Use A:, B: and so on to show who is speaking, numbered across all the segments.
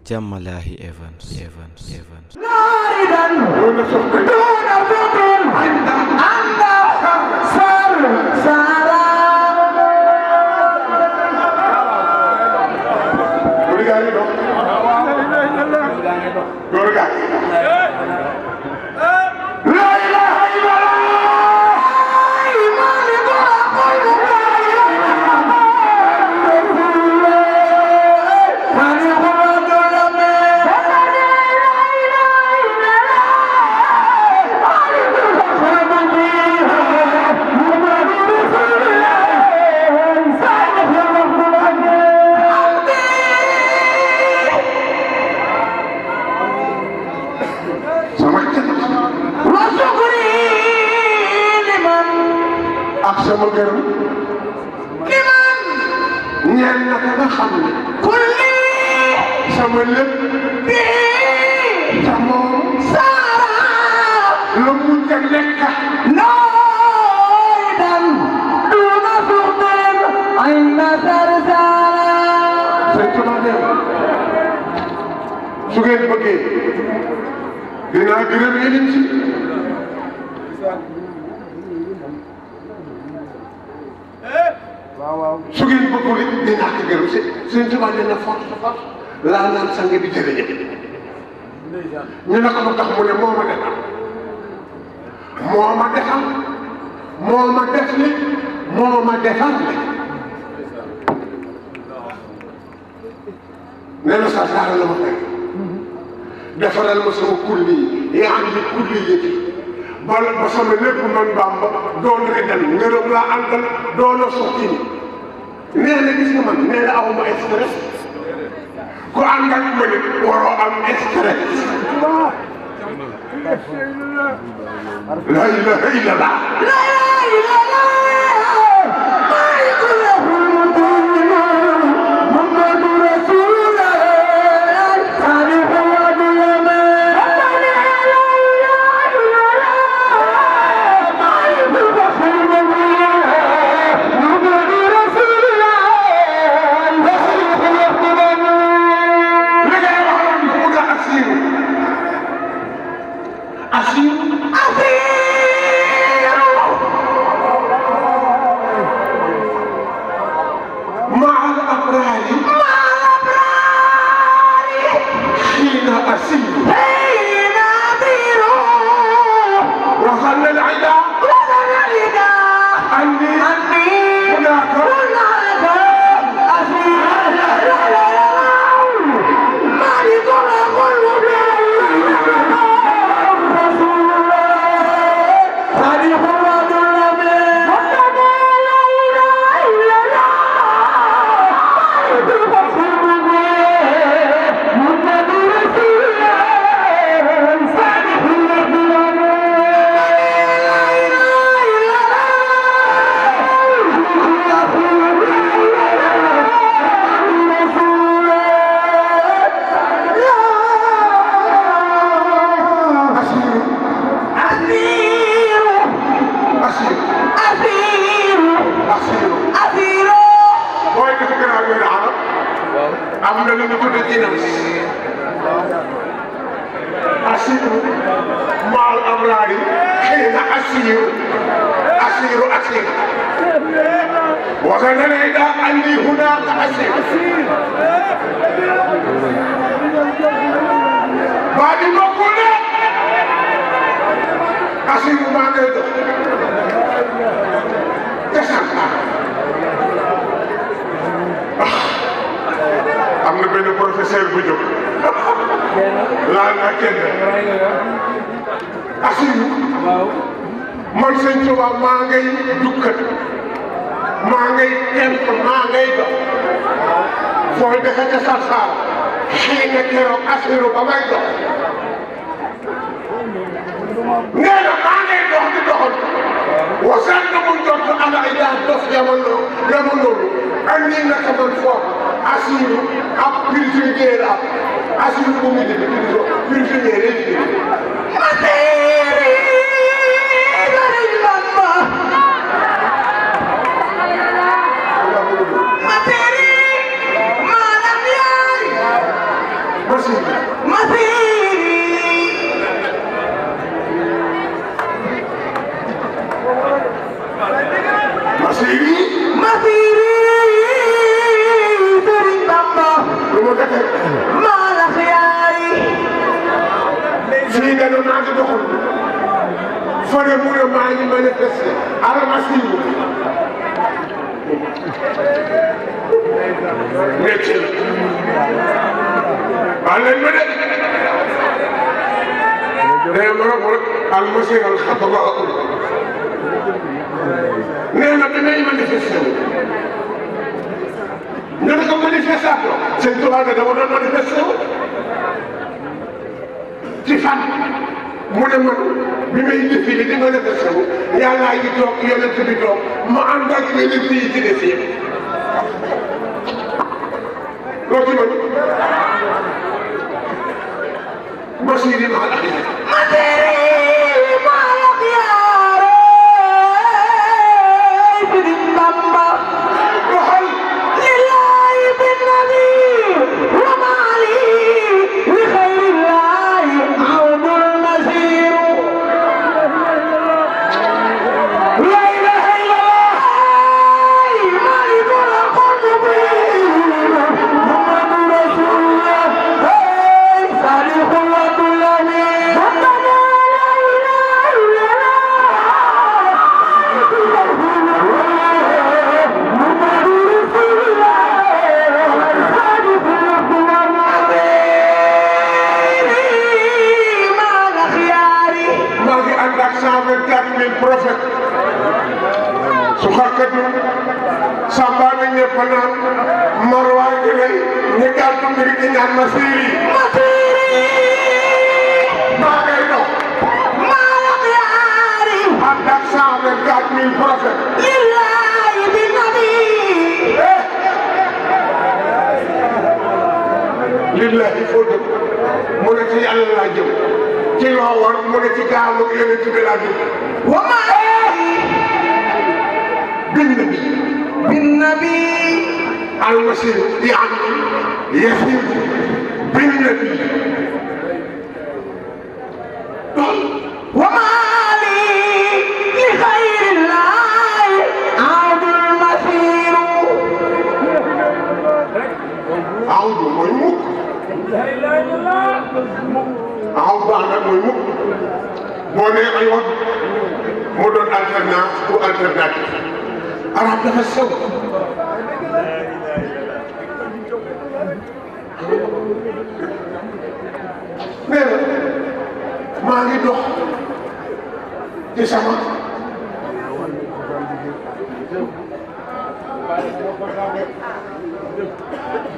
A: Jamalahi Evans.
B: sama gërëm
C: liman
B: ñeel na ko nga xam ne
C: kulli
B: sama lépp
C: bii
B: ca moom
C: saara
B: lu mu ca lekk
C: noodan duna suxtin ay na sarsaara
B: sëñ Tuba dem su ngeen bëggee dinaa gërëm yéen ci su ngeen bëggul it dinaa ko gërëm sëñ Tuba dina force laa naan sang bi jërëjëf ñu ne ko lu tax mu ne moo ma defal moo ma def li moo ma defal li nee na sa saara la ma fekk defaral ma sama kulli yaa ngi kulli yëpp ba sama lépp man Bamba doon reddal ngërëm laa àndal doon a sotti nee na gis nga man nee na aw ma stress ku ànd ak ma nit waroo am stress la ilaha illallah am na benn professeur bu jóg laal na kenn Asiru man sëñ Tuba maa ngay dukkat maa ngay temp maa ngay dox fooy defe ca sarsaar xëy na keroog Asiru ba may dox nee na maa ngay dox di doxal wasaan na mu jot ala ay daal dof jamono andi naka man foofu Asiru ab prisonnier la Asiru bu mu di prisonnier rek
C: masiri Sëriñ Bamba
B: lu ma defee
C: maa la xiyaari
B: fii nga ne maa ngi doxal fële mu ne maa ngi manifesté almasiihu métier la baal leen ma de nee ma ne ko almasih alxataba nee na bi may manifesté wu nga ne ko manifestation sëñ Tuubaa ne dama doon manifesté wu ci fan mu ne man bi may défilé di manifesté wu yàllaa ngi toog yonent bi toog ma ànd ak yonent yi ci des yëpp loo ci mën masiri maa la xiyaare
C: masiri maa la xiyaare Sëriñ Bamba
B: waxal
C: lillahi bin nabi wa maali li xayrillahi awdul masiru la ilaha illallah malikul qutbi muhammadu rasulullah salihul abdulawi
B: maa ngi ànd ak 124 000 prophètes su xarkatu Samba ñëpp naan Marwa ngi lay ñu gàttu mbir gi ñaan masiri maa ngay dox ànd ak 124 000 prophètes lillahi foo jëm mu ne ci yàlla laa jëm ci loo war mu ne ci gaalu yonent bi laa jëm
C: بالنبي
B: المسير يعني يسير بالنبي
C: وما لي لخير الله عود المسير
B: عود mooy mukk عود daanaka mooy mukk boo nee ay wax mu doon alternance ou alternative arab dafa sew nee na maa ngi dox ci sama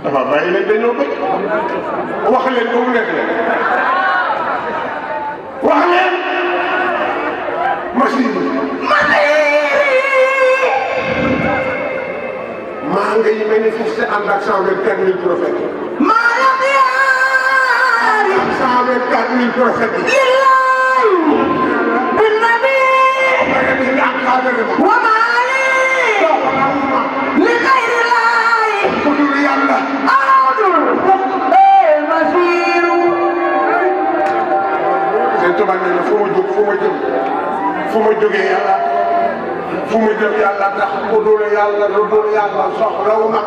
B: dafa bàyyi leen dañoo bëgg wax leen ba mu nekk leen wax leen machine maa ngay manifesté ànd ak 124 000 prophètes.
C: maa la xiyaari
B: 124 000 prophètes.
C: lillahi bin nabi wa maali li xayrillahi
B: ku dul yàlla
C: awdul masiru
B: sëñ Tuba nee na fu ma jóg fu ma jëm fu ma jógee yàlla fu ma jëm yàlla tax ku dul yàlla lu dul yàlla soxlawu ma